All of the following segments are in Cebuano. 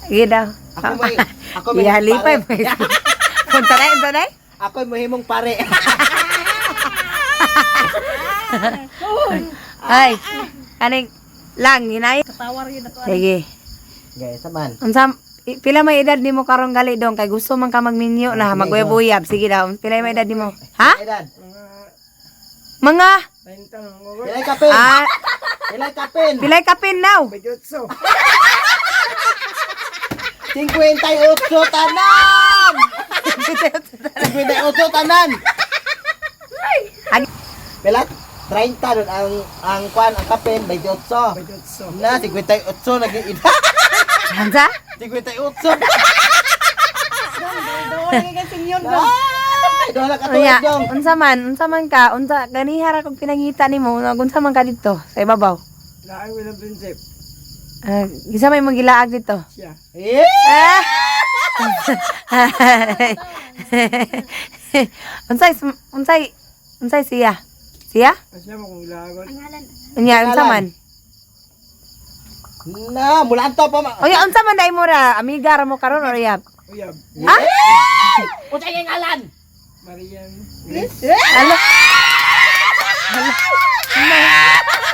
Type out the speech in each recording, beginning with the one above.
Sige daw. Ako may Ihalipay pare. mo. Punta na, punta na. Ako mahimong pare. Ay, kaning lang, hinay. Katawar yun ako. Sige. Gaya sa man. Unsa pila may edad nimo karong gali dong kay gusto man ka magminyo na maguyab-uyab. Sige daw, pila may edad nimo? Ha? Edad. Mga Pilay kapin. ah, Pilay kapin. pilay kapin now. 58 tanan. 58 tanan. Ag- Pila? 30 doon ang kwan ang kapin 28. Na 58 naging edad. Unsa? 58. Doon nga senyor dong. Ay, doon ka Unya, tuig dong. unsa man ka, unsa ganiha ra kog pinangita nimo, unsa man ka dito sa ibabaw? Laang walang prinsip. Ah, kinsa may magilaag dito? Siya. Eh! Ah! unsay unsay unsay siya? Siya? Siya mo kung ilagon. Unya, unsa man? Na, mula anto pa ma. Unya, unsa man dai mo ra? Amiga ra mo karon or yab? Uyab. Ha? Unsay nga ngalan? Marian. Ala. Ala.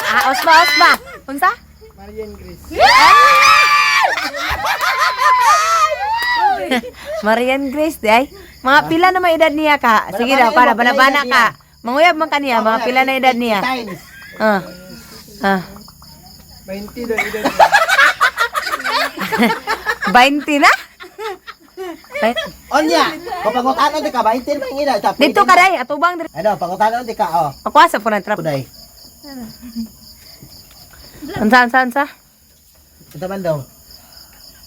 Ah, osma, osma. Unsa? Marian Grace. Marian Grace, di ay. Mga pila na may edad niya ka. Sige daw, para banabana ka. Manguyab man kaniya, mga pila na edad niya. Times. Ah. Ah. 20 daw edad niya. 20 na? Onya, kapangutanon di ka 20 man edad. Sa, Dito ka day, atubang diri. Ano, pangutanon di ka oh. Ako sa po ng trap. Kuday. Unsa, unsa, unsa? Ito man dong.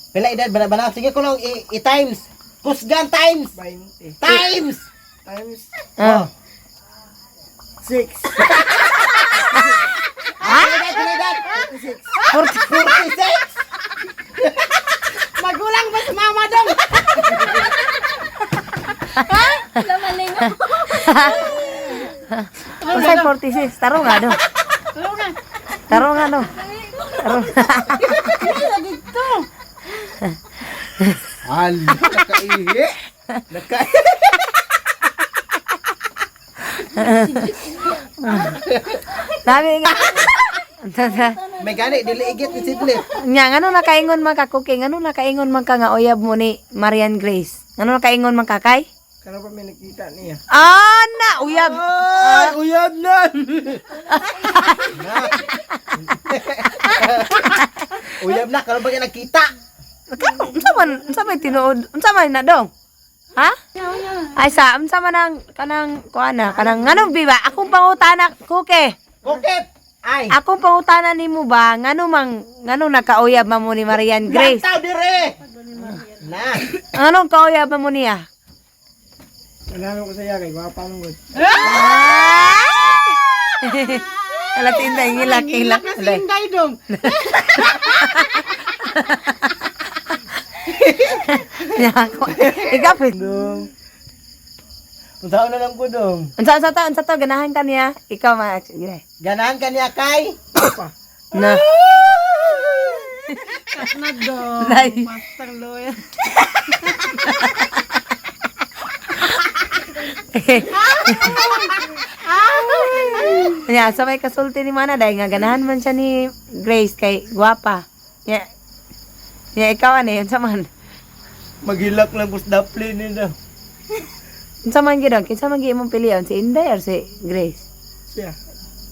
Pila edad bana bana sige ko lang i-times. Kusgan times. 20. Times. Times Ah. 6. Ha? Pila edad, pila edad? 46. Magulang ba sa mama dong? Ha? Lamaling ako. Unsay 46? Taro nga do. Tulong na. Taro nga do. Taro. Dito. Al, nakaihi. Naka. Dami nga. Unsa, unsa? May gani dili igit ni Sidley. Nya, ngano nakaingon man ka, Cookie? Ngano nakaingon man ka nga uyab mo ni Marian Grace? Ngano nakaingon man ka kay? Karon pa may nakita niya. Ah, na, uyab. Ay, uyab na. Uyab na karon ba ka nagkita? Karon, unsa man tinuod? Unsa man na dong? Ha? Ay sa, unsa man ang kanang kuan na, kanang ngano biba? Akong pangutana, Cookie. Kukip. Ay. Akong pangutana nimo ba ngano mang ngano nakauyab man mo ni Marian Grace? Lantaw dire. Na. Anong kauyab man mo niya? Wala ko sa iya kay gwapa mong good. Ala tinday ngilak ngilak. Alay. Inday dong. Nya ako. Ikapit. Dong. Unsaon na lang ko dong. Unsa to ganahan ka niya? Ikaw ma. Sige. Ganahan ka niya kay? Na. Na dong. Nay. Master lawyer. Nya sa may kasulti ni Mana dahil nga ganahan man siya ni Grace kay gwapa. Nya. Nya ikaw ani unsa man? Maghilak lang kus dapli nila. Unsa man gid kinsa man gid imong pilion si Inday or si Grace? Siya.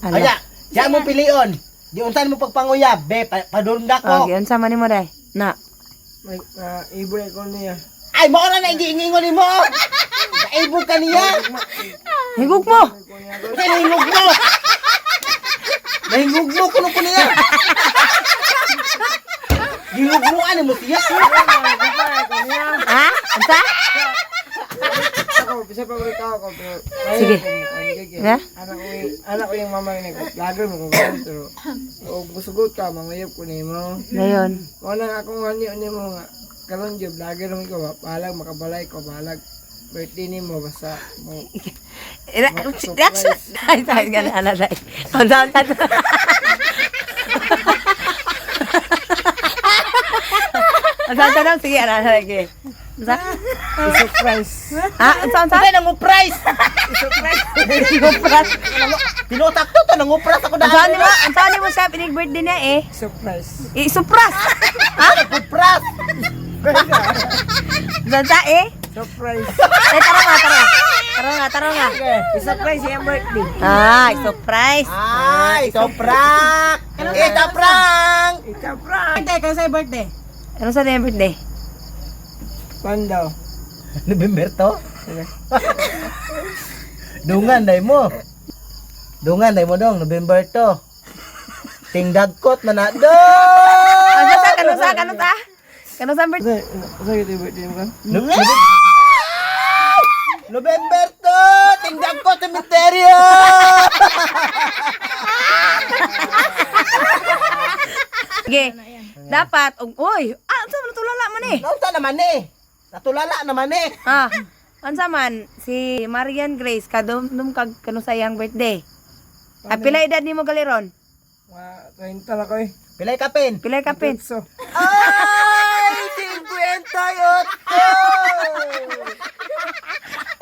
Ala. Aya, siya mo pilion. Di unsan mo pagpanguyab, be, padurna ko. Okay, unsa man nimo dai? Na. May ibon ko niya. Ay, mao na na giingingon nimo. Kaibog ka niya. Higog mo. Unsa nahingog mo? Nahingog mo kuno ko niya. Gihugmuan mo siya. Ha? Unsa? Ako, bisa pa ko ikaw ako pero Sige. Ha? Anak ko, anak ko yung mama ni ko. Vlogger mo ko ganun, pero o gusugot ka manguyab ko nimo. Ngayon. Mo nang akong hani nimo nga karon jud vlogger mo ko balag makabalay ko balag birthday nimo basta mo Reaction. Ay, ay, gana na dai. Unsa unsa? Unsa unsa daw? Sige, ana ana sige. Unsa? I-surprise. Ha? Unsa unsa? Unsa nang price? Surprise. Tinotak to to nangupras ako Unsa daan. ni mo? Unsa ni mo siya pinig birthday niya eh? Surprise. I-surprise. Ha? Nagupras. Unsa unsa eh? Surprise. Ay, tara nga, tara. Tara nga, tara nga. I-surprise iyang birthday. Ah, surprise. Ay, ito prank. Ito prank. Ikaw prank. Birthday, kano sa'yo birthday? Ano sa niyang birthday? Pando. November to? Dungan day mo. Dungan day mo dong, November to. Tingdagkot na na dong. Ano sa, kano sa, kano sa? Kano sa birthday? Unsa unsa yung birthday mo kan? November to, tingdagkot sementeryo. Sige. Dapat, og, oy, ah, unsa man tulala man eh. Naunsa naman eh. Natulala naman eh. Ah, unsa man si Marian Grace kadumdum kag kano sa iyang birthday. Ah, pila edad nimo galiron? Mga 30 na ko eh. Pilay kapin. Pila ka pin? So, Ay, 58.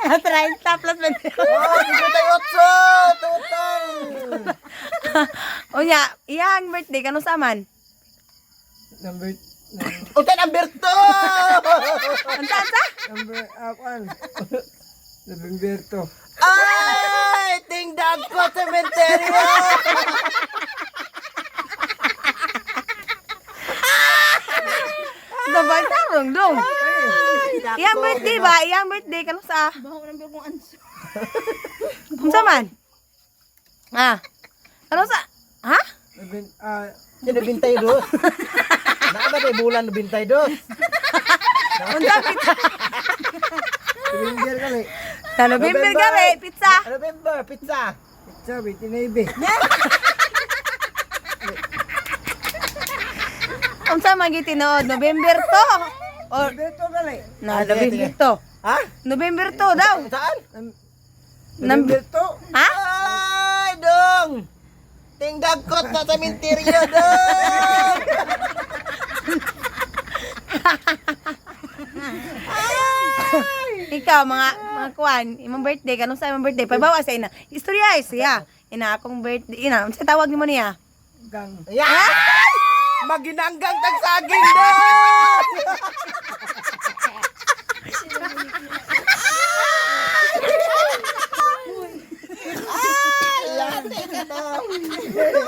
30 plus 20. Oh, 58 total. Unya, iyang birthday kano sa man? number Unsa number 2? Unsa unsa? number kwan. November to. Ay, tingdagkot sementeryo. Sabay tarong dong. Iyang birthday ba? Iyang birthday kano sa? Baho ng kong anso. Unsa man? Ah. Ano sa? Ha? November Yung 92. Naa ba tayo bulan 92? Unsa pizza? November kali. Sa November gari, pizza. November, pizza. Pizza 29. Unsa man gitinuod? November to. Or November to kali. na Ah, sige, November sige. to. Ha? November to daw. Saan? November to. Ha? Ay, dong! Tingdagkot na sa minteryo, dong! Ikaw mga mga kuan, imong birthday kanong sa imong birthday? Pabawa sa ina. Istorya ay siya. Ina akong birthday. Ina, unsa tawag nimo niya? Gang. Ay! Maginanggang tagsaging, dong!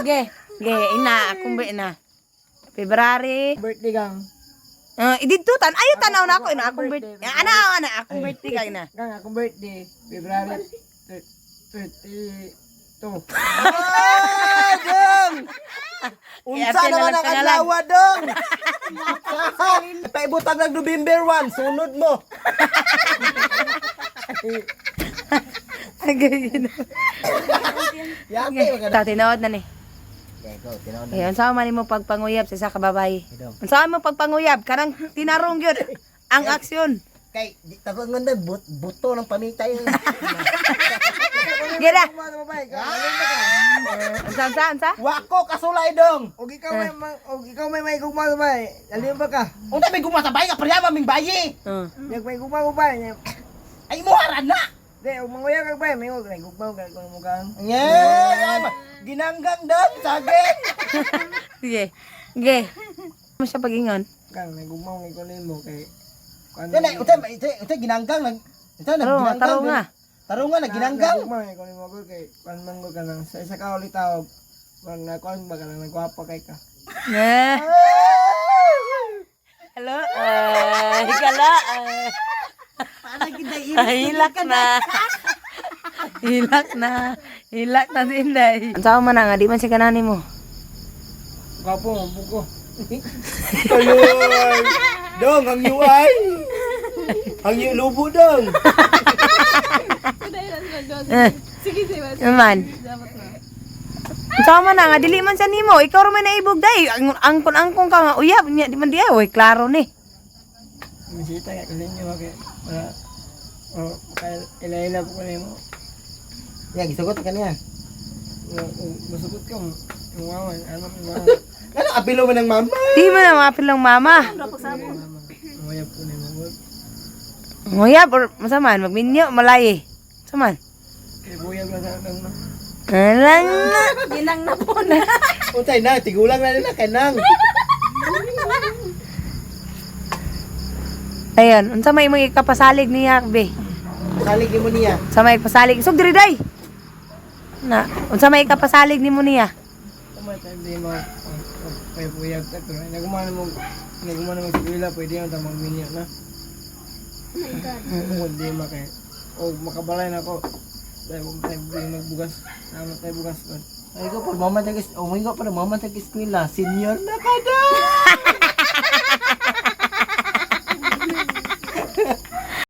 Ge, ge ina akong birthday na. February. Birthday gang. Ididto tan ayo tanaw na ako ina akong birthday. Ana ana akong birthday kay ina. Gang akong birthday February 32. Ay, dong! Unsa I-apply na naman lang ang pangalan. adlaw, dong? Paibutang ng November 1, sunod mo. Yate, maganda. Ta tinuod na ni. Okay, go, tinuod na. Eh, unsa man nimo pagpanguyab sa isa ka babae? Idong. Unsa man pagpanguyab kanang tinarong gyud ang aksyon. Kay, di tabangan na, buto ng pamitay. Gira. Ano ba ka? Unsa unsa unsa? Wako kasulay dong. Og ikaw may og ikaw may gugma ba? Dali ba ka? Unta may gumasabay nga pareha maming bayi. Yak may gugma ko ba? Ay muharan na. Di, og manguya ka ba? May og gugma ka ko mo gang. Nye, ginanggang dong saging. Sige. Ge. Mo siya pagingon. Gang may gugma ko nimo kay kuan. Yan ay unta unta unta ginanggang nag unta nag Taro nga, ginanggang. taro nga. Taro nga nag ginanggang. Gugma ko nimo ko kay kuan man ko kanang sa isa ka ulit tawag. Kuan na kuan ba kanang nagwapa kay ka. Eh. Hello. Ay, kala. Ay. Ay, hilak na. Hilak na. Hilak na si Inday. Ang sao man na nga, di man siya kanani mo. Gwapo mo buko. Tuloy. Dong ang UI. Ang yu lubo dong. Eh. Sige, sige. Ano man? Ang sao man na nga, dili man siya nimo. Ikaw ra man naibog day. Ang angkon-angkon ka nga uyab niya di man diya. Oy, klaro ni. Misita ka kasi ninyo kay para oh, kay ila-ila ko nimo. Ya gisugot ka niya. Musugot ka mo. Iwawan, ano iwawan. Ano apilo man ng mama? Di mo na maapil ng mama. Mayap ko ni mo. Nguyab or masaman, magminyo, malay eh. Saman. Kay buyag na sa nang no. Alang na. Ginang na po na. Untay na, tigulang na nila kay nang. Ayun, unsa may imong ikapasalig niya, be? Salig mo niya. Sa may pasalig, sug diri day. Na, unsa may ikapasalig nimo niya? Umay time di mo kay buyag ta pero nagumana mo nagumana mo eskwela pwede ang tamang minyo na. Kung di ma kay o makabalay na ako. Dahil huwag tayo di magbugas. Tama tayo bugas ko. Ay ko po, mama tag, umingo pa mama tag eskwela, senior na ka daw.